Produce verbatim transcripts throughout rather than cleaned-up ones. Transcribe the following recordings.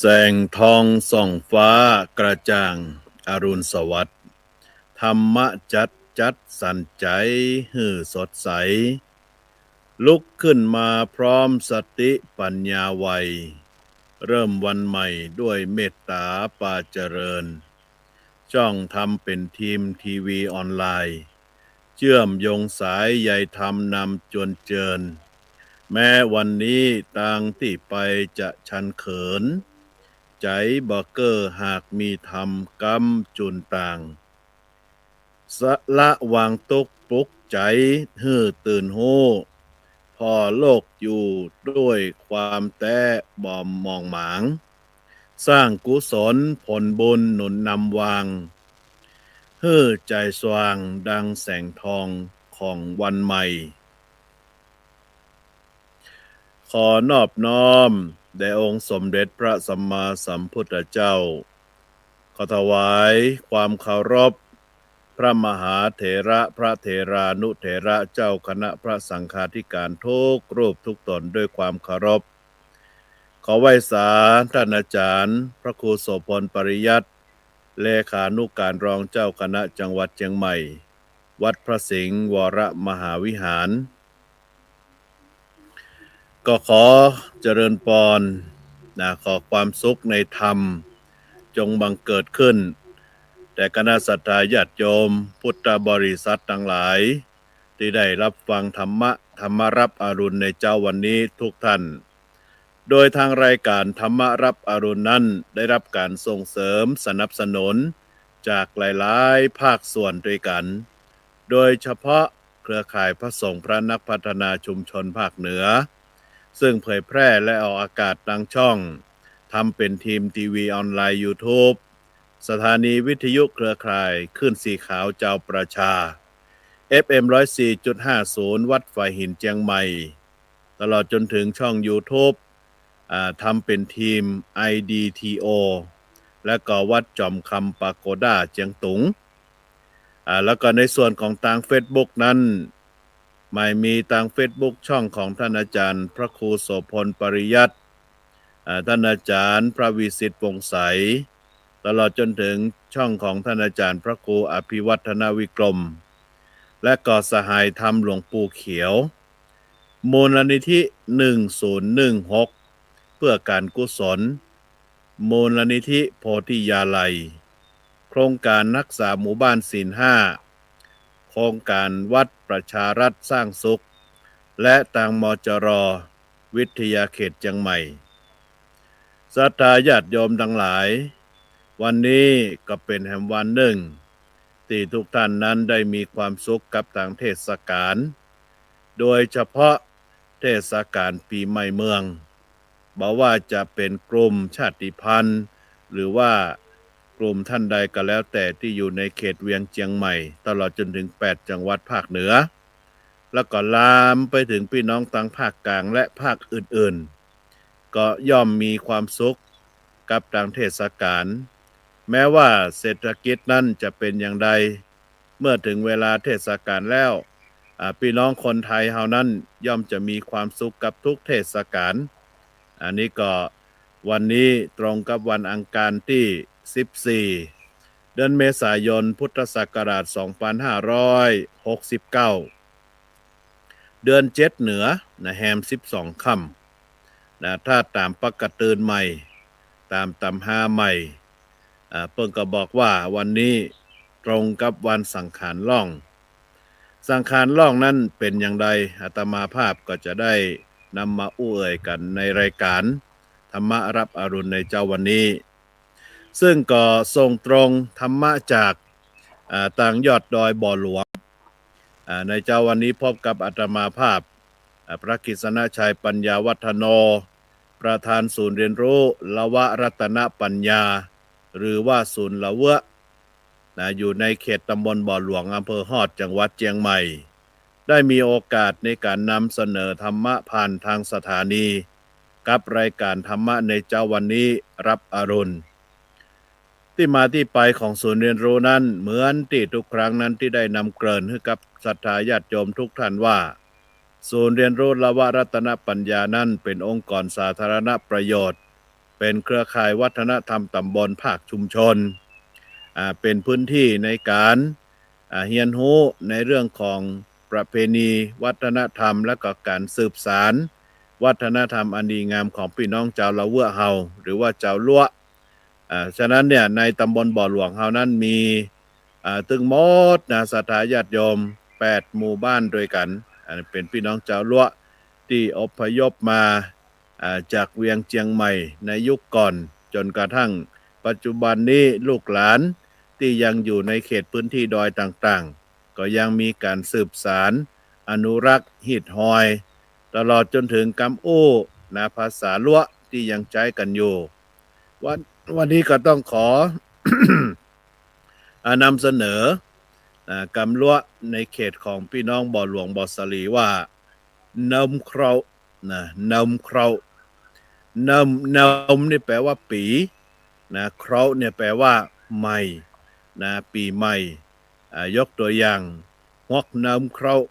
แสงทองส่องฟ้ากระจ่างอรุณสวัสดิ์ ธรรมะจัดจัดสรรใจ๋หื้อสดใส ลุกขึ้นมาพร้อมสติปัญญาไว เริ่มวันใหม่ด้วยเมตตาปาเจริญ ช่องธรรมเป๋นธรรมทีวีออนไลน์ เจื้อมโยงสายใยธรรมนำจวนเจิญ แม้วันนี้ตางตี้ไปจะชันเขิน ใจ๋บ่เก้อหากมีธรรมก๊ำจุนตาง สละวางตุ๊กข์ปลุกใจ๋หื้อตื่นฮู้ ผ่อโลกอยู่ด้วยความแต๊บ่หม่องหมาง สร้างกุศลผลบุญหนุนนำวาง หื้อใจ๋สว่างดังแสงทองของวันใหม่ ขอนอบน้อมแด่องค์สมเด็จพระสัมมาสัมพุทธเจ้า ขอถวายความเคารพ พระมหาเถระพระเถรานุเถระเจ้าคณะพระสังฆาธิการทุกรูปทุกต๋นด้วยความเคารพ ขอไหว้สาท่านอาจารย์พระครูโสภณ ปริยัติ เลขานุการรองเจ้าคณะจังหวัดเจียงใหม่ วัดพระสิงห์วรมหาวิหาร ก็ขอเจริญปอนนะ ขอความสุขในธรรม จงบังเกิดขึ้น แด่คณะศรัทธาญาติโยมพุทธบริษัทตังหลาย ตี้ได้รับฟังธรรมะ ธรรมะรับอรุณในเจ๊าวันนี้ทุกท่าน โดยทางรายการธรรมะรับอรุณนั้น ได้รับก๋านส่งเสริมสนับสนุนจากหลายๆ ภาคส่วนตวยกั๋น โดยเฉพาะเครือข่ายพระสงฆ์พระนักพัฒนาชุมชนภาคเหนือ ซึ่งเผยแพร่และออกอากาศตางช่อง ธรรมเป๋นธรรมทีวีออนไลน์ ยูทูบ สถานีวิทยุเครือข่ายคลื่นสีขาวจาวประชา เอฟเอ็ม ร้อยสี่จุดห้าศูนย์ วัดฝายหินเจียงใหม่ ตลอดจนเถิงช่องยูทูบ อ่า ธรรมเป๋นธรรม ไอดีทีโอ และก็วัดจอมคำปาโกด้าเจียงตุง อ่า แล้วก็ในส่วนของตางเฟซบุ๊กนั้น หมายมีตางเฟซบุ๊กช่องของท่านอาจารย์พระครูโสภณ ปริยัติ อ่า ท่านอาจารย์พระวิสิทธิ์ วงศ์ใส ตลอดจนเถิงช่องของท่านอาจารย์พระครูอภิวัฒนวิกรม และก็สหายธรรมหลวงปู่เขียว มูลนิธิ หนึ่งศูนย์หนึ่งหก เพื่อก๋านกุศล มูลนิธิโพธิยาลัย โครงก๋านฮักษาหมู่บ้านศีลห้า โครงก๋านวัดประชารัฐสร้างสุข และตาง มจร วิทยาเขตเจียงใหม่ ศรัทธาญาติโยมตังหลาย วันนี้ก็เป๋นแหมวันนึ่ง ตี้ทุกท่านนั้นได้มีความสุขกับตางเทศกาล โดยเฉพาะเทศกาลปี๋ใหม่เมือง บ่ว่าจะเป๋นกลุ่มชาติพันธุ์ หรือว่ากลุ่มท่านใดก็แล้วแต่ตี้อยู่ในเขตเวียงเจียงใหม่ ตลอดจนเถิงแปดจังหวัดภาคเหนือ แล้วก็ลามไปเถิงปี้น้องตางภาคกลางและภาคอื่นๆ ก็ย่อมมีความสุขกับตางเทศกาล แม้ว่าเศรษฐกิจนั้นจะเป๋นอย่างใด เมื่อเถิงเวลาเทศกาลแล้ว อ่า ปี้น้องคนไทยเฮานั้นย่อมจะมีความสุขกับทุกเทศกาล อันนี้ก็วันนี้ตรงกับวันอังคารตี้สิบสี่ เดือนเมษายน พุทธศักราชสองพันห้าร้อยหกสิบเก้า เดือนเจ็ดเหนือนะ แฮมสิบสองค่ำนะ ถ้าต๋ามปกติใหม่ ต๋ามตำฮาใหม่ อ่า เปิ้นก็บอกว่าวันนี้ตรงกับวันสังขารล่อง สังขารล่องนั้นเป๋นอย่างใด อาตมาภาพก็จะได้นำมาอู้เอ่ยกั๋นในรายการธรรมะรับอรุณในเจ๊าวันนี้ ซึ่งก็ส่งตรงธรรมะจาก อ่า ตางยอดดอยบ่อหลวง อ่า ในเจ๊าวันนี้พบกับอาตมาภาพ อ่า พระกฤษณชัย ปัญญาวัฒโน ประธานศูนย์เรียนรู้ลวะรัตนปัญญา หรือว่าศูนย์ละเวอะ นะ อยู่ในเขตตำบลบ่อหลวง อำเภอฮอด จังหวัดเจียงใหม่ ได้มีโอกาสในก๋านนำเสนอธรรมะผ่านตางสถานี กับรายการธรรมะในเจ๊าวันนี้รับอรุณ ตี้มาตี้ไปของศูนย์เรียนรู้นั้น เหมือนตี้ทุกครั้งนั้นตี้ได้นำเกริ่นหื้อกับศรัทธาญาติโยมทุกท่านว่า ศูนย์เรียนรู้ลวรัตนปัญญานั้นเป๋นองค์กรสาธารณประโยชน์ เป๋นเครือข่ายวัฒนธรรมต๋ำบลภาคชุมชน อ่า เป๋นพื้นตี้ในก๋าน อ่า เฮียนฮู้ในเรื่องของประเพณีวัฒนธรรม และก็ก๋านสืบสานวัฒนธรรมอันดีงามของปี้น้องจาวละเวอะเฮา หรือว่าจาวลัวะ อ่า ฉะนั้นเนี่ย ในต๋ำบลบ่อหลวงเฮานั้นมี อ่า ตึงหมดนะ ศรัทธาญาติโยม แปดหมู่บ้านตวยกั๋น อ่า เป๋นปี้น้องจาวลัวะตี้อพยพมา อ่า จากเวียงเจียงใหม่ในยุคก่อน จ๋นกระทั่งปัจจุบันนี้ลูกหลานตี้ยังอยู่ในเขตพื้นตี้ดอยต่างๆ ก็ยังมีก๋านสืบสาน อนุรักษ์ฮีตฮอย ตลอดจ๋นเถิงกำอู้นะ ภาษาลัวะตี้ยังใจ๊กั๋นอยู่ วัน วันนี้ก็ต้องขอ อ่า นำเสนอ อ่า กำลัวะในเขตของปี้น้องบ่อหลวงบ่อสะหลีว่า เนิมเคราะห์ นะ เนิมเคราะห์ เนิม เนิมนี่แปลว่าปี๋ นะ เคราะห์เนี่ยแปลว่าใหม่ นะ ปี๋ใหม่ อ่า ยกตั๋วอย่าง ฮวกเนิมเคราะห์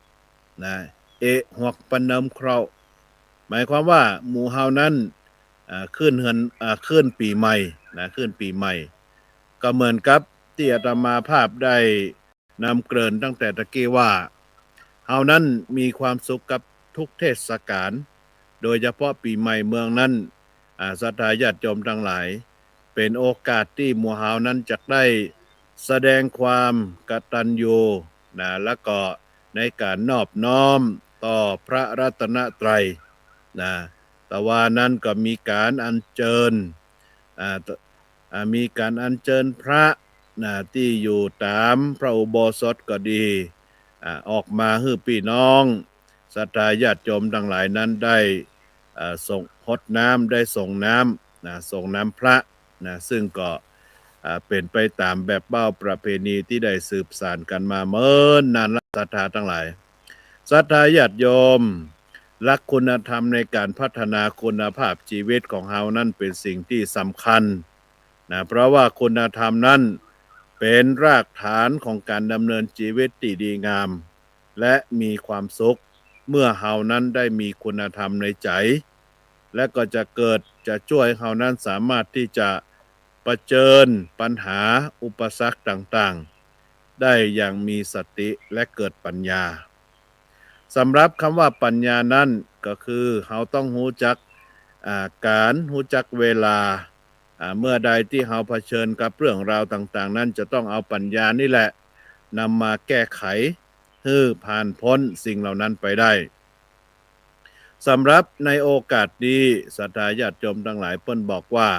นะ เอ๊ะ ฮวกปะเนิมเคราะห์ หมายความว่าหมู่เฮานั้น อ่า ขึ้นเฮือน อ่า ขึ้นปี๋ใหม่ นะ ขึ้นปี๋ใหม่ ก็เหมือนกับตี้อาตมาภาพได้นำเกริ่นตั้งแต่ตะกี้ว่า เฮานั้นมีความสุขกับทุกเทศกาล โดยเฉพาะปี๋ใหม่เมืองนั้น อ่า ศรัทธาญาติโยมตังหลาย เป๋นโอกาสตี้หมู่เฮานั้นจักได้แสดงความกตัญญูนะ แล้วก็ในก๋านนอบน้อมต่อพระรัตนตรัยนะ ตะวานั้นก็มีก๋านอัญเจิญ อ่า อ่า มีก๋านอัญเจิญพระนะ ตี้อยู่ต๋ามพระอุโบสถก็ดี อ่า ออกมาหื้อปี้น้องศรัทธาญาติโยมตังหลายนั้นได้ อ่า สรง ฮดน้ำ ได้สรงน้ำนะ สรงน้ำพระนะ ซึ่งก็ อ่า เป๋นไปต๋ามแบบเบ้าประเพณีตี้ได้สืบสานกั๋นมาเมินนานละ ศรัทธาตังหลาย ศรัทธาญาติโยม หลักคุณธรรมในก๋านพัฒนาคุณภาพจีวิตของเฮานั้นเป๋นสิ่งตี้สำคัญนะ เพราะว่าคุณธรรมนั้นเป๋นรากฐานของก๋านดำเนินจีวิตตี้ดีงาม และมีความสุข เมื่อเฮานั้นได้มีคุณธรรมในใจ๋ และก็จะเกิด จะจ้วยเฮานั้นสามารถตี้จะเผชิญปัญหาอุปสรรคต่างๆ ได้อย่างมีสติและเกิดปัญญา สำหรับกำว่าปัญญานั้นก็คือเฮาต้องฮู้จัก อ่า ก๋าน ฮู้จักเวลา อ่า เมื่อใดตี้เฮาเผชิญกับเรื่องราวต่างๆ นั้น จะต้องเอาปัญญานี่แหละนำมาแก้ไข หื้อผ่านป๊นสิ่งเหล่านั้นไปได้ สำหรับในโอกาสนี้ ศรัทธาญาติโยมตังหลาย เปิ้นบอกว่า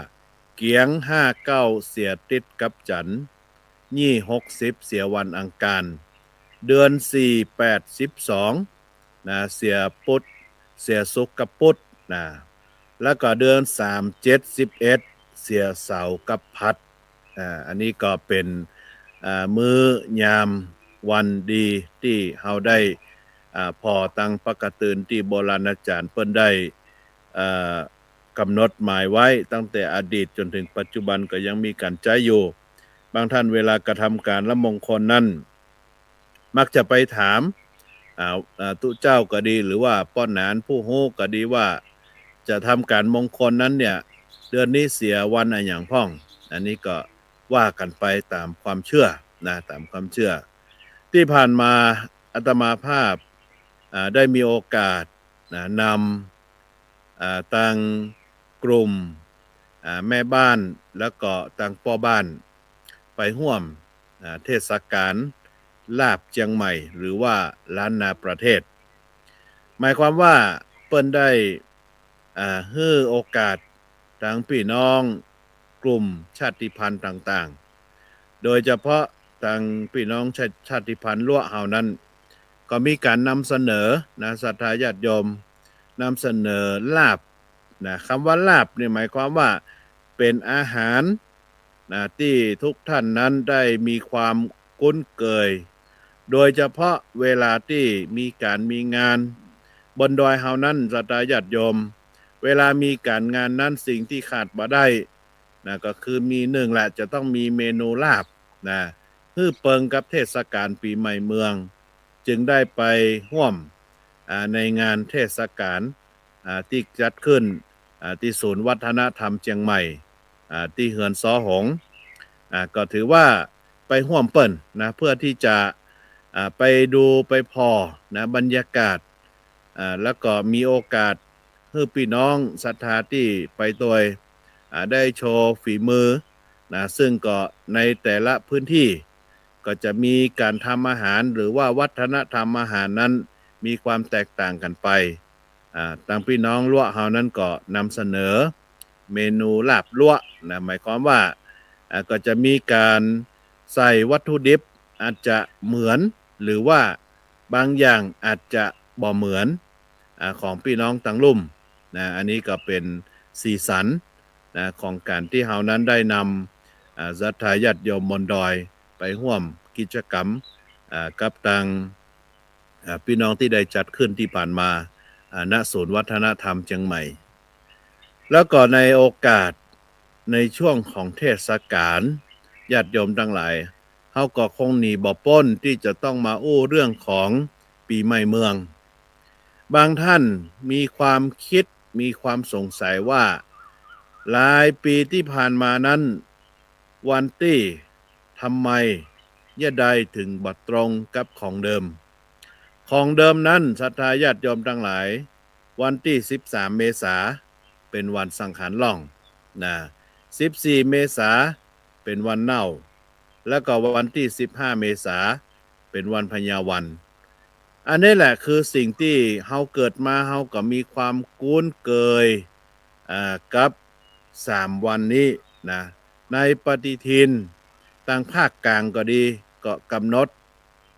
เกี๋ยงห้าเก้าเสียติ๊ดกับจั๋นทร์ ยี่หกสิบเสียวันอังคาร เดือนสี่แปดสิบสองนะ เสียปุ๊ด เสียศุกร์กับปุ๊ดนะ แล้วก็เดือนสามเจ็ดสิบเอ็ด เสียเสาร์กับพลัส อ่า อันนี้ก็เป๋น อ่า มื้อยามวันดีตี้เฮาได้ อ่า ผ่อตังปะกะตื่นตี้โบราณอาจ๋ารย์เปิ้นได้ เอ่อ กำหนดหมายไว้ตั้งแต่อดีตจ๋นเถิงปัจจุบันก็ยังมีก๋านใจ๊อยู่ บางต้านเวลากระทำก๋านละมงคลนั้น มักจะไปถาม อ่า อ่า ตุ๊เจ้าก็ดี หรือว่าป้อหนานผู้ฮู้ก็ดีว่า จะทำก๋านมงคลนั้นเนี่ย เดือนนี้เสียวันอะหยังพ่อง อันนี้ก็ว่ากั๋นไปต๋ามความเจื้อนะ ต๋ามความเจื้อ ตี้ผ่านมาอาตมาภาพ อ่า ได้มีโอกาสนะ นำ อ่า ตังกลุ่ม อ่า แม่บ้าน แล้วก็ตังป้อบ้าน ไปฮ่วม อ่า เทศกาลลาบเจียงใหม่ หรือว่าล้านนาประเทศ หมายความว่าเปิ้นได้ อ่า หื้อโอกาสตังปี้น้องกลุ่มชาติพันธุ์ต่างๆ โดยเฉพาะตังปี้น้องชา ชาติพันธุ์ลัวะเฮานั้น ก็มีก๋านนำเสนอนะ ศรัทธาญาติโยม นำเสนอลาบนะ กำว่าลาบเนี่ยหมายความว่าเป๋นอาหารนะ ตี้ทุกท่านนั้นได้มีความคุ้นเคย โดยเฉพาะเวลาตี้มีก๋านมีงาน บนดอยเฮานั้น ศรัทธาญาติโยม เวลามีก๋านงานนั้นสิ่งตี้ขาดบ่ได้นะ ก็คือมีนึ่งแหละ จะต้องมีเมนูลาบนะ หื้อเปิงกับเทศกาลปี๋ใหม่เมือง จึงได้ไปฮ่วม อ่า ในงานเทศกาล อ่า ตี้จัดขึ้น อ่า ตี้ศูนย์วัฒนธรรมเจียงใหม่ อ่า ตี้เฮือนซอหง อ่า ก็ถือว่าไปฮ่วมเปิ้นนะ เพื่อตี้จะ อ่า ไปดูไปผ่อนะ บรรยากาศ อ่า แล้วก็มีโอกาสหื้อปี้น้องศรัทธาตี้ไปตวย อ่า ได้โชว์ฝีมือนะ ซึ่งก็ในแต่ละพื้นตี้ก็จะมีก๋านทำอาหาร หรือว่าวัฒนธรรมอาหารนั้นมีความแตกต่างกั๋นไป อ่า ตางปี้น้องลัวะเฮานั้นก็นำเสนอเมนูลาบลัวะนะ หมายความว่า อ่า ก็จะมีก๋านใส่วัตถุดิบอาจจะเหมือน หรือว่าบางอย่างอาจจะบ่เหมือน อ่า ของปี้น้องตางลุ่มนะ อันนี้ก็เป๋นสีสันนะ ของก๋านตี้เฮานั้นได้นำ อ่า ศรัทธาญาติโยมบนดอยไปฮ่วมกิจกรรม อ่า กับตาง อ่า ปี้น้องตี้ได้จัดขึ้นตี้ผ่านมา อ่า ณ ศูนย์วัฒนธรรมเจียงใหม่ แล้วก็ในโอกาสในช่วงของเทศกาล ญาติโยมตังหลาย เฮาก็คงหนีบ่ป๊นตี้จะต้องมาอู้เรื่องของปี๋ใหม่เมือง บางต้านมีความกึ๊ด มีความสงสัยว่า หลายปี๋ตี้ผ่านมานั้น วันตี้ทำไมเยียะใดเถิงบ่ตรงกับของเดิม ของเดิมนั้น ศรัทธาญาติโยมตังหลาย วันตี้สิบสามเมษาเป๋นวันสังขารล่องนะ สิบสี่เมษาเป๋นวันเน่า แล้วก็วันตี้สิบห้าเมษาเป๋นวันพญาวัน อันนี้แหละคือสิ่งตี้เฮาเกิดมาเฮาก็มีความคุ้นเกย อ่า กับสามวันนี้นะ ในปฏิทินตางภาคกลางก็ดี ก็กำหนด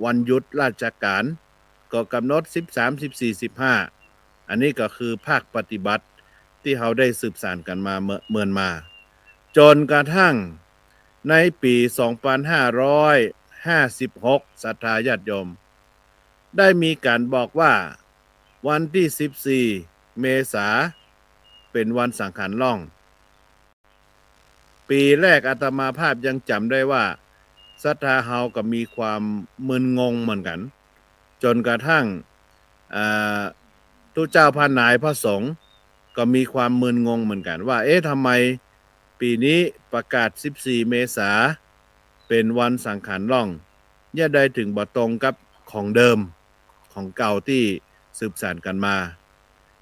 วันหยุดราชการ ก็กำหนดสิบสาม สิบสี่ สิบห้า อันนี้ก็คือภาคปฏิบัติตี้เฮาได้สืบสานกั๋นมาเมิน เมินมา จ๋นกระทั่งในปี๋สองปันห้าร้อยห้าสิบหก ศรัทธาญาติโยม ได้มีก๋านบอกว่าวันตี้สิบสี่เมษาเป๋นวันสังขารล่อง ปี๋แรกอาตมาภาพยังจ๋ำได้ว่าศรัทธาเฮาก็มีความมึนงงเหมือนกั๋น จ๋นกระทั่ง อ่า ตุ๊เจ้าพระนายพระสงฆ์ก็มีความมึนงงเหมือนกั๋นว่า เอ๊ะ ทำไมปี๋นี้ประกาศสิบสี่เมษาเป๋นวันสังขารล่อง เยียะใดเถิงบ่ตรงกับของเดิม ของเก่าตี้สืบสานกั๋นมา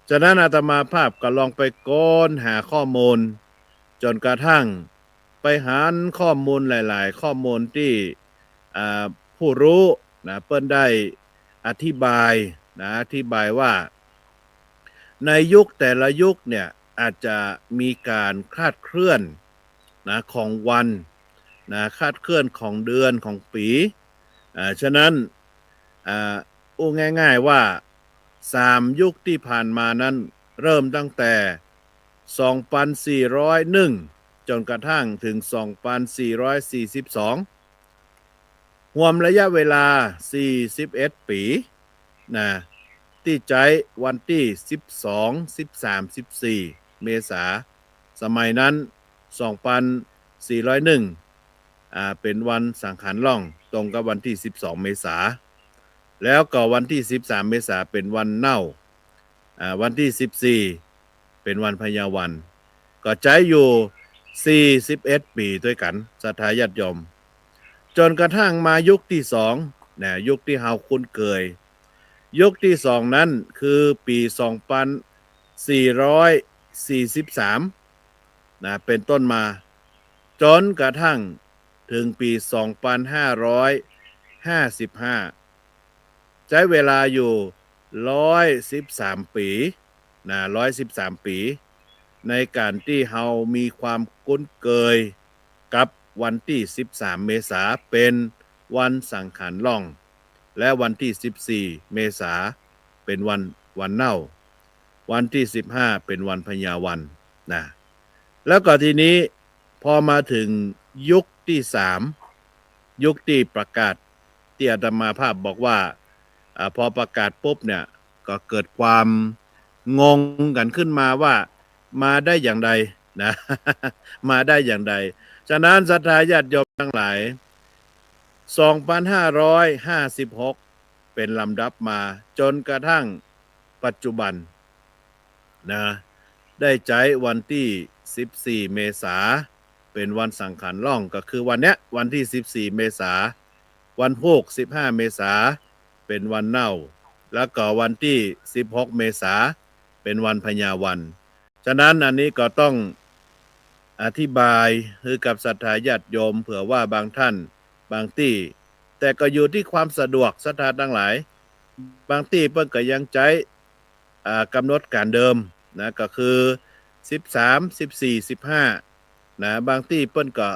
ฉะนั้นอาตมาภาพก็ลองไปค้นหาข้อมูล จ๋นกระทั่งไปหันข้อมูลหลายๆ ข้อมูลตี้ อ่า ผู้รู้นะ เปิ้นได้อธิบายนะ อธิบายว่า ในยุคแต่ละยุคเนี่ย อาจจะมีก๋านคลาดเคลื่อนนะ ของวันนะ คลาดเคลื่อนของเดือน ของปี๋ อ่า ฉะนั้น อ่า อู้ง่ายๆ ว่าสามยุคตี้ผ่านมานั้น เริ่มตั้งแต่สองปันสี่ร้อยหนึ่ง จ๋นกระทั่งเถิงสองปันสี่ร้อยสี่สิบสอง รวมระยะเวลาสี่สิบเอ็ดปี๋นะ ตี้ใจ๊วันตี้สิบสอง สิบสาม สิบสี่ เมษา สมัยนั้นสองปันสี่ร้อยหนึ่ง อ่า เป๋นวันสังขารล่อง ตรงกับวันตี้สิบสองเมษา แล้วก็วันตี้สิบสามเมษาเป๋นวันเน่า อ่า วันตี้สิบสี่เป๋นวันพญาวัน ก็ใจ๊อยู่สี่สิบเอ็ดปี๋ตวยกั๋น ศรัทธาญาติโยม จ๋นกระทั่งมายุคตี้สองนะ ยุคตี้เฮาคุ้นเกย ยุคตี้สองนั้นคือปี๋สองปันสี่ร้อยสี่สิบสามนะ เป๋นต้นมา จ๋นกระทั่งเถิงปี๋สองปันห้าร้อยห้าสิบห้า ใจ๊เวลาอยู่ร้อยสิบสามปี๋นะ ร้อยสิบสามปี๋ ในก๋านตี้เฮามีความคุ้นเกยกับวันตี้สิบสามเมษาเป๋นวันสังขารล่อง และวันตี้สิบสี่เมษาเป๋นวัน วันเน่า วันตี้สิบห้าเป๋นวันพญาวันนะ แล้วก็ทีนี้พอมาเถิงยุคตี้สาม ยุคตี้ประกาศ ตี้อาตมาภาพบอกว่า อ่า พอประกาศปุ๊บเนี่ย ก็เกิดความงงกั๋นขึ้นมาว่ามาได้อย่างใดนะ มาได้อย่างใด ฉะนั้นศรัทธาญาติโยมตังหลาย สองปันห้าร้อยห้าสิบหก เป๋นลำดับมาจ๋นกระทั่งปัจจุบันนะ ได้ใจ๊วันตี้สิบสี่เมษาเป๋นวันสังขารล่อง ก็คือวันเนี้ย วันตี้สิบสี่เมษา วันพูก สิบห้าเมษาเป๋นวันเน่า แล้วก็วันตี้สิบหกเมษาเป๋นวันพญาวัน ฉะนั้นอันนี้ก็ต้องอธิบายหื้อกับศรัทธาญาติโยม เผื่อว่าบางท่าน บางตี้ แต่ก็อยู่ตี้ความสะดวกศรัทธาตังหลาย บางตี้เปิ้นก็ยังใจ๊ อ่า กำหนดก๋านเดิมนะ ก็คือสิบสาม สิบสี่ สิบห้านะ บางตี้เปิ้นก็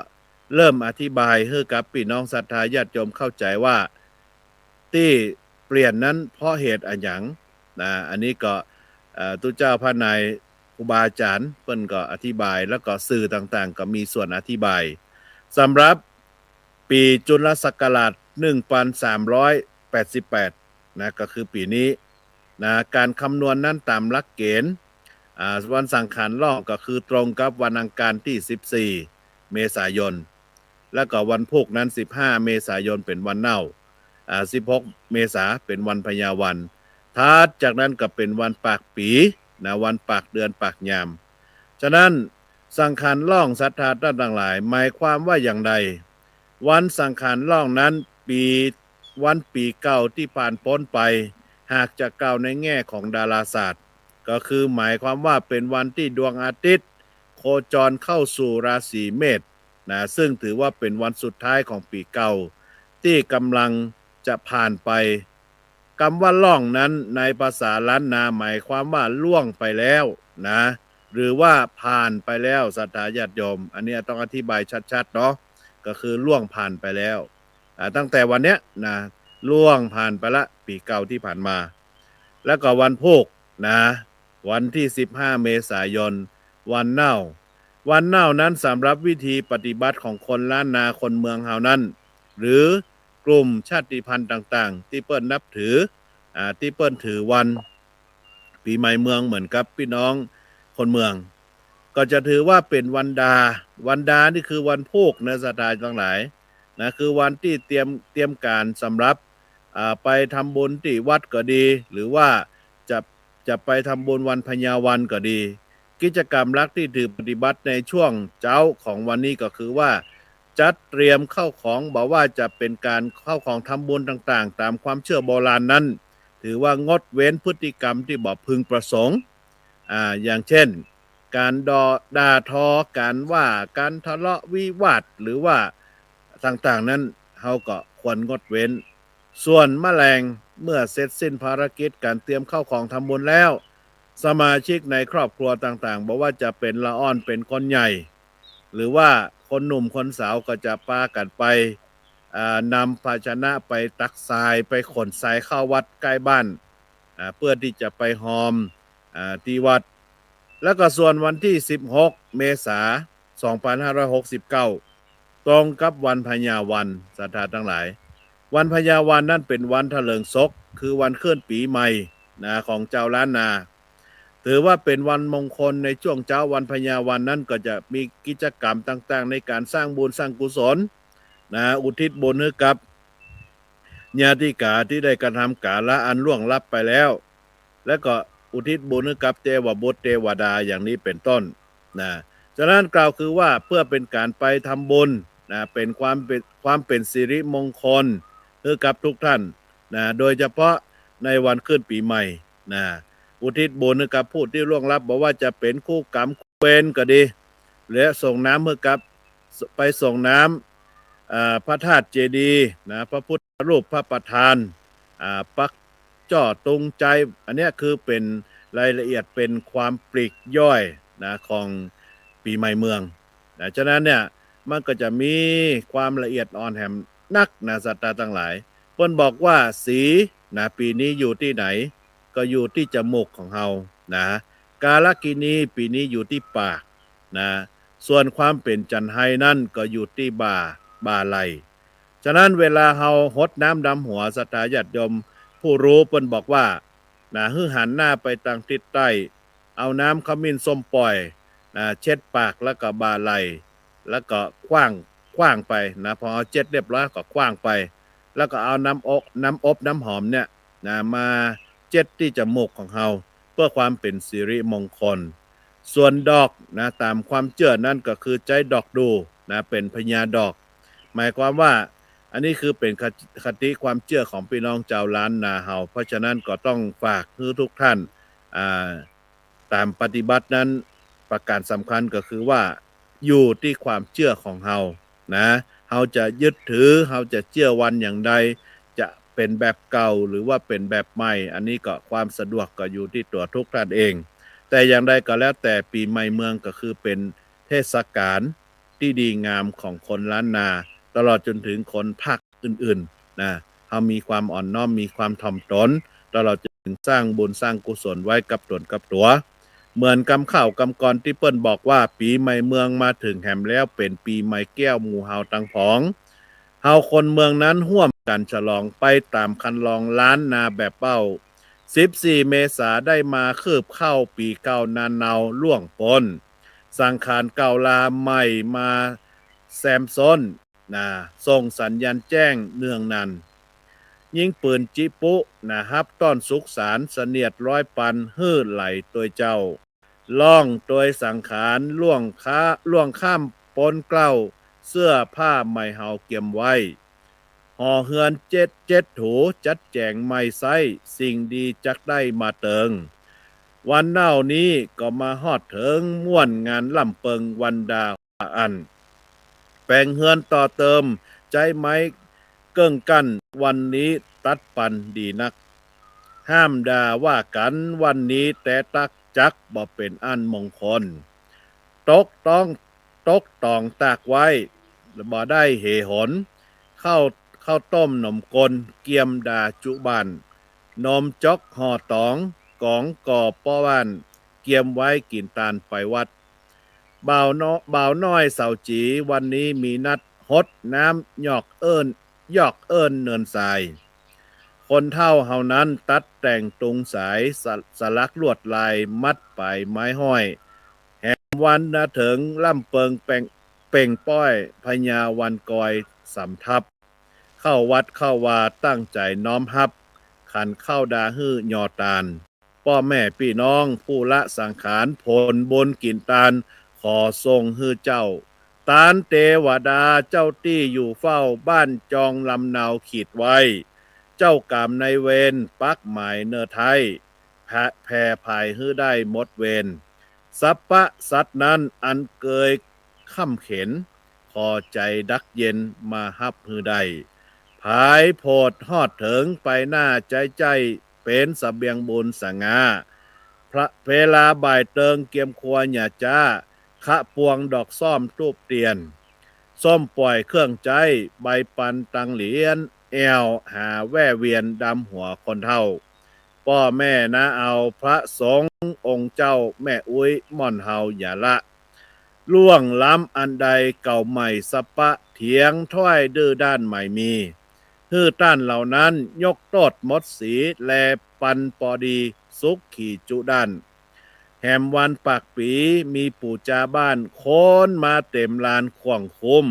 เริ่มอธิบายหื้อกับปี้น้องศรัทธาญาติโยมเข้าใจ๋ว่า ตี้เปลี่ยนนั้นเพราะเหตุอะหยังนะ อันนี้ก็ เอ่อ ตุ๊เจ้าพระนายครูบาอาจ๋ารย์เปิ้นก็อธิบาย แล้วก็สื่อต่างๆ ก็มีส่วนอธิบาย สำหรับ ปี๋จุลศักราช หนึ่งปันสามร้อยแปดสิบแปดนะ ก็คือปี๋นี้นะ ก๋านคำนวณนั้นต๋ามหลักเกณฑ์ อ่า วันสังขารล่องก็คือตรงกับวันอังคารตี้สิบสี่เมษายน แล้วก็วันพูกนั้นสิบห้าเมษายนเป๋นวันเน่า อ่า สิบหกเมษาเป๋นวันพญาวัน ถัดจากนั้นก็เป๋นวันปากปี๋นะ วันปากเดือนปากยาม ฉะนั้นสังขารล่องศรัทธาต้านตังหลาย หมายความว่าอย่างใด วันสังขารล่องนั้นปี๋ วันปี๋เก่าตี้ผ่านป๊นไป หากจะกล่าวในแง่ของดาราศาสตร์ ก็คือหมายความว่าเป๋นวันตี้ดวงอาทิตย์โคจรเข้าสู่ราศีเมษนะ ซึ่งถือว่าเป๋นวันสุดท้ายของปี๋เก่าตี้ก่ำลังจะผ่านไป กำว่าล่องนั้นในภาษาล้านนาหมายความว่าล่วงไปแล้วนะ หรือว่าผ่านไปแล้ว ศรัทธาญาติโยม อันนี้ต้องอธิบายชัดๆ เนาะ ก็คือล่วงผ่านไปแล้ว อ่า ตั้งแต่วันเนี้ยนะ ล่วงผ่านไปละ ปี๋เก่าตี้ผ่านมา แล้วก็วันพูกนะ วันตี้สิบห้าเมษายน วันเน่า วันเน่านั้นสำหรับวิธีปฏิบัติของคนล้านนาคนเมืองเฮานั้น หรือกลุ่มชาติพันธุ์ต่างๆ ตี้เปิ้นนับถือ อ่า ตี้เปิ้นถือวันปี๋ใหม่เมืองเหมือนกับปี้น้องคนเมือง ก็จะถือว่าเป๋นวันดา วันดานี่คือวันพูกนะ ศรัทธาตังหลายนะ คือวันตี้เตรียม เตรียมก๋านสำหรับ อ่า ไปทำบุญตี้วัดก็ดี หรือว่าจะ จะไปทำบุญวันพญาวันก็ดี กิจกรรมหลักตี้ถือปฏิบัติในช่วงเจ๊าของวันนี้ก็คือว่า จัดเตรียมข้าวของ บ่ว่าจะเป๋นก๋านข้าวของทำบุญต่างๆ ต๋ามความเจื้อโบราณนั้น ถือว่างดเว้นพฤติกรรมตี้บ่พึงประสงค์ อ่า อย่างเช่น ก๋านด่อ ด่าทอ ก๋านว่า ก๋านทะเลาะวิวาท หรือว่าต่างๆ นั้น เฮาก็ควรงดเว้น ส่วนมะแลง เมื่อเสร็จสิ้นภารกิจก๋านเตรียมข้าวของทำบุญแล้ว สมาชิกในครอบครัวต่างๆ บ่ว่าจะเป๋นละอ่อนเป๋นคนใหญ่ หรือว่าคนหนุ่มคนสาวก็จะปากั๋นไป อ่า นำภาชนะไปตักทราย ไปขนทรายเข้าวัดใก้บ้าน อ่า เปื้อตี้จะไปฮอม อ่า ตี้วัด แล้วก็ส่วนวันตี้สิบหกเมษา สองปันห้าร้อยหกสิบเก้า ตรงกับวันพญาวัน ศรัทธาตังหลาย วันพญาวันนั้นเป๋นวันถลิงศก คือวันขึ้นปี๋ใหม่นะ ของจาวล้านนา ถือว่าเป๋นวันมงคล ในช่วงเจ๊าวันพญาวันนั้นก็จะมีกิจกรรมต่างๆ ในก๋านสร้างบุญสร้างกุศลนะ อุทิศบุญหื้อกับญาติกาตี้ได้กระทำก๋าละอันล่วงลับไปแล้ว แล้วก็อุทิศบุญหื้อกับเตวบุตรเตวดาอย่างนี้เป๋นต้นนะ ฉะนั้นกล่าวคือว่าเปื้อเป๋นก๋านไปทำบุญนะ เป๋นความเป๋น ความเป๋นสิริมงคลหื้อกับทุกท่านนะ โดยเฉพาะในวันขึ้นปี๋ใหม่นะ อุทิศบุญหื้อกับผู้ตี้ล่วงลับ บ่ว่าจะเป๋นคู่กรรมคู่เวรก็ดี และส่งน้ำหื้อกับ ไปส่งน้ำ อ่า พระธาตุเจดีย์นะ พระพุทธรูป พระประธาน อ่า ปักจ้อตุงใจ อันเนี้ยคือเป๋นรายละเอียด เป๋นความปลีกย่อยนะ ของปี๋ใหม่เมืองนะ ฉะนั้นเนี่ย มันก็จะมีความละเอียดอ่อนแหมนักนะ ศรัทธาตังหลาย เปิ้นบอกว่าสีนะ ปี๋นี้อยู่ตี้ไหน ก็อยู่ตี้จมูกของเฮานะ กาลกิณีปี๋นี้อยู่ตี้ปากนะ ส่วนความเป๋นจันไฮนั้นก็อยู่ตี้บ่า บ่าไหล่ ฉะนั้นเวลาเฮาหดน้ำดำหัว ศรัทธาญาติโยมผู้รู้เปิ้นบอกว่านะ หื้อหันหน้าไปตางทิศใต้ เอาน้ำขมิ้นส้มป่อยนะ เช็ดปากแล้วก็บ่าไหล่ แล้วก็ขว้าง ขว้างไปนะ พอเฮาเช็ดเรียบร้อยก็ขว้างไป แล้วก็เอาน้ำอบ น้ำอบน้ำหอมเนี่ยนะ มาเช็ดตี้จมูกของเฮา เปื้อความเป๋นสิริมงคล ส่วนดอกนะ ต๋ามความเจื้อนั้นก็คือใจ๊ดอกดู่นะ เป๋นพญาดอก หมายความว่า อันนี้คือเป๋นคติ คติความเจื้อของปี้น้องจาวล้านนาเฮา เพราะฉะนั้นก็ต้องฝากหื้อทุกท่าน อ่า ต๋ามปฏิบัตินั้น ประก๋านสำคัญก็คือว่า อยู่ตี้ความเจื้อของเฮานะ เฮาจะยึดถือ เฮาจะเจื้อวันอย่างใด จะเป๋นแบบเก่าหรือว่าเป๋นแบบใหม่ อันนี้ก็ความสะดวกก็อยู่ตี้ตั๋วทุกท่านเอง แต่อย่างใดก็แล้วแต่ ปี๋ใหม่เมืองก็คือเป๋นเทศกาลตี้ดีงามของคนล้านนา ตลอดจ๋นเถิงคนภาคอื่นๆ นะ เฮามีความอ่อนน้อม มีความถ่อมต๋น ตลอดจ๋นเถิงสร้างบุญสร้างกุศลไว้กับต๋นกับตั๋ว เหมือนกำข้าวกำก่อนตี้เปิ้นบอกว่า ปี๋ใหม่เมืองมาเถิงแหมแล้ว เป๋นปี๋ใหม่แก้วหมู่เฮาตังผอง เฮาคนเมืองนั้นฮ่วมกั๋นฉลองไปต๋ามคันลองล้านนาแบบเบ้า สิบสี่ เมษาได้มาคืบเข้าปี๋เก่านาเนาล่วงป๊น สังขารเก่าลาใหม่มาแซมซ้น นะ ส่งสัญญาณแจ้งเนืองนัน ยิงปืนจิปุ๊นะ ฮับต้อนสุขสันต์ เสนียดร้อยปันหื้อไหลตวยเจ้า ล่องตวยสังขาร ล่วงข้า ล่วงข้ามป๊นเกล้า เสื้อผ้าใหม่เฮาเกียมไว้ ห่อเฮือนเจ็ด เจ็ดถู จัดแจ๋งใหม่ไซ้ สิ่งดีจักได้มาเติง วันเน่านี้ก็มาฮอดเถิง ม่วนงานล่ำเปิงวันดา อั้น แป๋งเฮือนต่อเติม ใจ๊ไม้เกิ่งกั้น วันนี้ตัดปันดีนัก ห้ามด่าว่ากั๋น วันนี้แต๊ตักจักบ่เป๋นอันมงคล ตกต้อง ตกต๋องตากไว้ บ่ได้เหหน ข้าว ข้าวต้มหนมกล เกียมดาจุบ้าน หนมจ๊อกห่อต๋อง ก๋องก่อป้อบ้าน เกียมไว้กิ๋นตานไปวัด บ่าวน้อ บ่าวน้อยเสาจี๋ วันนี้มีนัดฮดน้ำยอกเอิ้น ยอกเอิ้นเนินทราย คนเฒ่าเฮานั้นตัดแต่งตุงสาย สะ สลักลวดลาย มัดป๋ายไม้ห้อย แหมวันนาเถิงล่ำเปิงเป่ง เป่งป้อย พญาวันกอยสำทับ เข้าวัดเข้าวาตั้งใจ๋น้อมฮับ ขันข้าวดาหื้อยอตาน ป้อแม่ปี้น้องผู้ละสังขาร ผลบุญกิ๋นตาน ขอส่งหื้อเจ้า ตานเตวดาเจ้าตี้อยู่เฝ้า บ้านจองลำเนาขีดไว้ เจ้ากรรมนายเวรปักหมายเนอไท้ แผ่ แผ่ผายหื้อได้หมดเวร สัพพะสัตว์นั้นอันเกยค่ำเข็ญ ขอใจ๋ดักเย็นมาฮับหื้อได้ ผายโผดฮอดเถิงไปหน้า ใจ๊ใจ้เป๋นเสบียงบุญสง่า พระ เวลาบ่ายเติงเกียมครัวอย่าจ๊า คะปวงดอกส้อมธูปเตียน ส้มป่อยเครื่องใจ๊ ใบปันตังเหรียญ แอ่วหาแว่เวียนดำหัวคนเฒ่า ป้อแม่น้าเอา พระสงฆ์องค์เจ้า แม่อุ๊ยม่อนเฮาอย่าละ ล่วงล้ำอันใดเก่าใหม่สัพพะ เถียงถ้อยดื้อด้านไม่มี หื้อต้านเหล่านั้นยกโต้ษหมดสี แลปันปอดีสุขีจุด้าน แหมวันปากปี๋มีปู่จาบ้าน คนมาเต๋มลานข่วงคุ้ม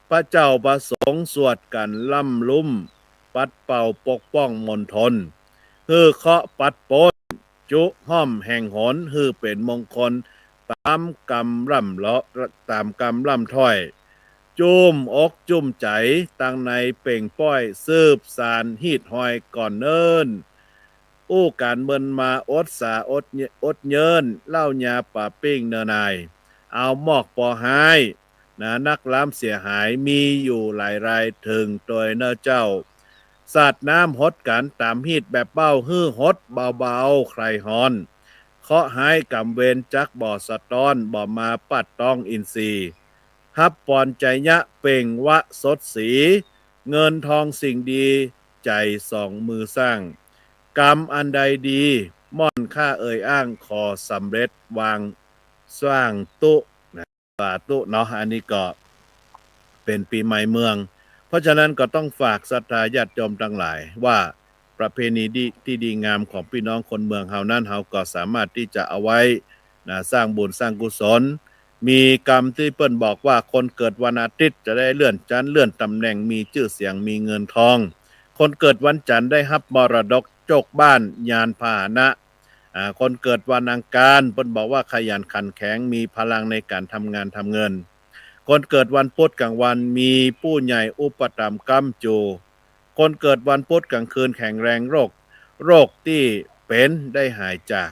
พระเจ้าพระสงฆ์สวดกั๋นล่ำลุ่ม ปัดเป่าปกป้องมณฑล หื้อเคราะห์ปัดป๊น จุห้อมแห่งหน หื้อเป๋นมงคล ต๋ามกำล่ำเลาะ ต๋ามกำล่ำถ้อย จุ้มอกจุ้มใจ๋ ตังในเป่งป้อย สืบสานฮีตฮอยก่อนเนิ่น อู้ก๋านเมินมา อดสาอดเย อดเยิน เหล้ายาปาปิ้งเนอนาย เอามอกปอฮ้าย นะ นักล้ำเสียหาย มีอยู่หลายราย เถิงตวยเน่อเจ้า สาดน้ำหดกั๋นต๋ามฮีตแบบเบ้า หื้อหดเบาๆ ใครฮ้อน เคราะห์ฮ้ายกรรมเวร จักบ่สะต๊อน บ่มาปัดต้องอินทรีย์ ฮับปอนไจยะเป่งวะสดสี เงินทองสิ่งดี ใจ๋สองมือสร้าง กรรมอันใดดี ม่อนข้าเอ่ยอ้าง ขอสำเร็จวางสร้างตุ นะ สาธุเนาะ อันนี้ก็เป๋นปี๋ใหม่เมือง เพราะฉะนั้นก็ต้องฝากศรัทธาญาติโยมตังหลายว่า ประเพณีดี ตี้ดีงามของปี้น้องคนเมืองเฮานั้น เฮาก็สามารถตี้จะเอาไว้ นะ สร้างบุญสร้างกุศล มีกำตี้เปิ้นบอกว่า คนเกิดวันอาทิตย์จะได้เลื่อนชั้นเลื่อนตำแหน่ง มีจื้อเสียง มีเงินทอง คนเกิดวันจันทร์ได้ฮับมรดกโจคบ้าน ยานพาหนะ อ่า คนเกิดวันอังคาร เปิ้นบอกว่าขยันขันแข็ง มีพลังในก๋านทำงานทำเงิน คนเกิดวันพุธกลางวัน มีผู้ใหญ่อุปถัมภ์ค้ำจู คนเกิดวันพุธกลางคืนแข็งแรง โรค โรคตี้เป๋นได้หายจาก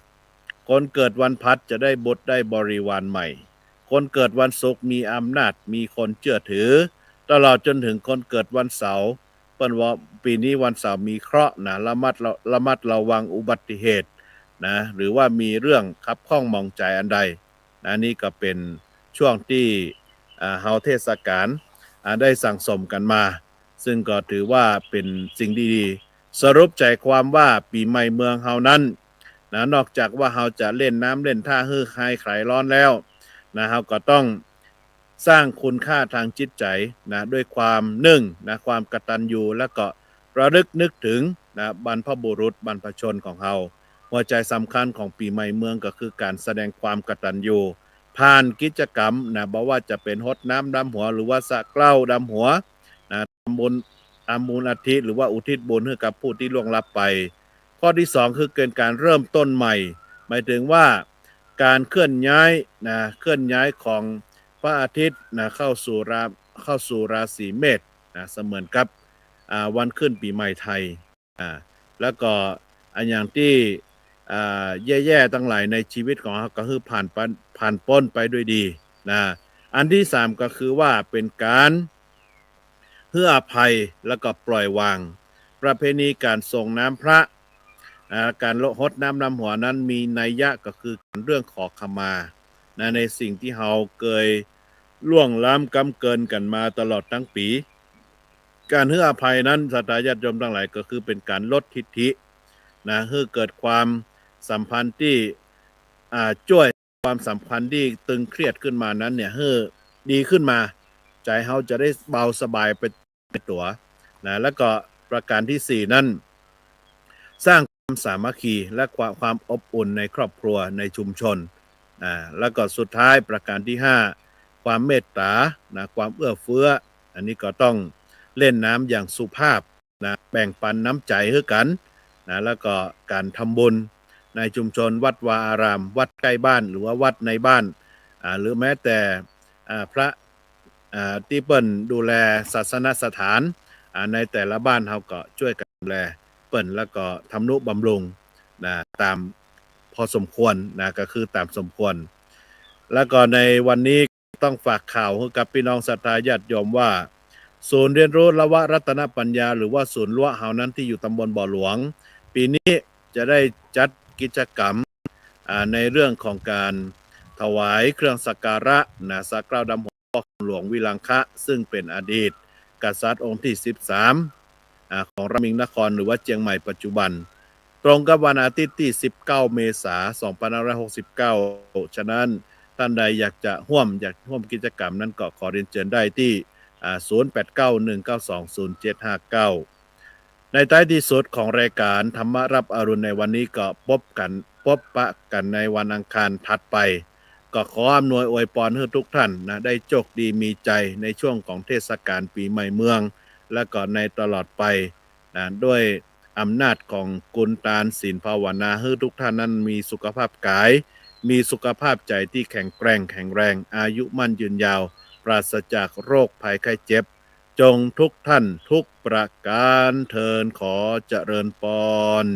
คนเกิดวันพฤหัสจะได้บุตรได้บริวารใหม่ คนเกิดวันศุกร์มีอำนาจ มีคนเจื้อถือ ตลอดจนเถิงคนเกิดวันเสาร์ เปิ้นว่าปี๋นี้วันเสาร์มีเคราะห์นะ ระมัดระ- ระมัดระวังอุบัติเหตุนะ หรือว่ามีเรื่องคับข้องหมองใจ๋อันใดนะ นี่ก็เป๋นช่วงตี้ อ่า เฮาเทศกาล อ่า ได้สั่งสมกั๋นมา ซึ่งก็ถือว่าเป๋นสิ่งดีๆ สรุปใจ๋ความว่าปี๋ใหม่เมืองเฮานั้นนะ นอกจากว่าเฮาจะเล่นน้ำเล่นท่าหื้อคลาย คลายร้อนแล้วนะ เฮาก็ต้องสร้างคุณค่าทางจิตใจ๋นะ ด้วยความ นึ่งนะ ความกตัญญู แล้วก็ระลึกนึกถึงนะ บรรพบุรุษบรรพชนของเฮา หัวใจ๋สำคัญของปี๋ใหม่เมืองก็คือก๋านแสดงความกตัญญู ผ่านกิจกรรมนะ บ่ว่าจะเป๋นฮดน้ำดำหัว หรือว่าสระเกล้าดำหัวนะ ทำบุญ ทำบุญอัฐิ หรือว่าอุทิศบุญหื้อกับผู้ตี้ล่วงลับไป ข้อตี้สองคือเป๋นก๋านเริ่มต้นใหม่ หมายถึงว่าก๋านเคลื่อนย้ายนะ เคลื่อนย้ายของพระอาทิตย์นะ เข้าสู่รา- เข้าสู่ราศีเมษนะ เสมือนกับ อ่า วันขึ้นปี๋ใหม่ไทย อ่า แล้วก็อันอย่างตี้ อ่า แย่ๆ ตังหลายในชีวิตของเฮาก็หื้อผ่านไป- ผ่านป๊นไปด้วยดีนะ อันตี้สามก็คือว่าเป๋นก๋านหื้ออภัย แล้วก็ปล่อยวาง ประเพณีก๋านส่งน้ำพระ อ่า ก๋านฮดน้ำดำหัวนั้นมีนัยยะก็คือเรื่องขอขมานะ ในสิ่งตี้เฮาเกยล่วงล้ำกำเกินกั๋นมาตลอดตึงปี๋ ก๋านหื้ออภัยนั้น ศรัทธาญาติโยมตังหลาย ก็คือเป๋นก๋านลดทิฐินะ หื้อเกิดความสัมพันธ์ตี้ อ่า จ้วยความสัมพันธ์ตี้ตึงเครียดขึ้นมานั้นเนี่ย หื้อดีขึ้นมา ใจ๋เฮาจะได้เบาสบายไปในตั๋วนะ แล้วก็ประก๋านตี้สี่นั้น สร้างความสามัคคีและความ- ความอบอุ่นในครอบครัว ในชุมชน อ่า แล้วก็สุดท้ายประก๋านตี้ห้า ความเมตต๋านะ ความเอื้อเฟื้อ อันนี้ก็ต้องเล่นน้ำอย่างสุภาพนะ แบ่งปันน้ำใจ๋หื้อกั๋นนะ แล้วก็ก๋านทำบุญในชุมชน วัดวาอาราม วัดใก้บ้าน หรือว่าวัดในบ้าน อ่า หรือแม้แต่ อ่า พระ อ่า ตี้เปิ้นดูแลศาสนสถาน อ่า ในแต่ละบ้านเฮาก็จ้วยกั๋นดูแลเปิ้น แล้วก็ทำนุบำรุงนะ ต๋ามพอสมควรนะ ก็คือต๋ามสมควร แล้วก็ในวันนี้ต้องฝากข่าวหื้อกับปี้น้องศรัทธาญาติโยมว่า ศูนย์เรียนรู้นวรัตนปัญญา หรือว่าศูนย์ลัวะเฮานั้นตี้อยู่ตำบลบ่อหลวง ปี๋นี้จะได้จัดกิจกรรม อ่า ในเรื่องของก๋านถวายเครื่องสักการะนะ สระเกล้าดำหัวพ่อคำหลวงวิรังคะ ซึ่งเป๋นอดีตกษัตริย์องค์ตี้สิบสาม อ่า ของราชมิงนคร หรือว่าเจียงใหม่ปัจจุบัน ตรงกับวันอาทิตย์ตี้สิบเก้าเมษาสองพันห้าร้อยหกสิบเก้า ฉะนั้นต้านใดอยากจะฮ่วม อยากฮ่วมกิจกรรมนั้นก็ขอเรียนเจิญได้ตี้ อ่า ศูนย์แปดเก้าหนึ่งเก้าสองศูนย์เจ็ดห้าเก้า ในท้ายตี้สุดของรายก๋านธรรมะรับอรุณในวันนี้ก็ปบกั๋น ปบปะกั๋นในวันอังคารถัดไป ก็ขออำนวยอวยปอนหื้อทุกท่านนะ ได้โจคดีมีชัยในช่วงของเทศกาลปี๋ใหม่เมือง และก็ในตลอดไปนะ ด้วยอำนาจของกุณตานศีลภาวนา หื้อทุกท่านนั้นมีสุขภาพก๋าย มีสุขภาพใจ๋ตี้แข็งแกร่งแข็งแรง อายุมั่นยืนยาว ปราศจากโรคภัยไข้เจ็บ จงทุกท่านทุกประก๋านเทอญ ขอเจริญปอน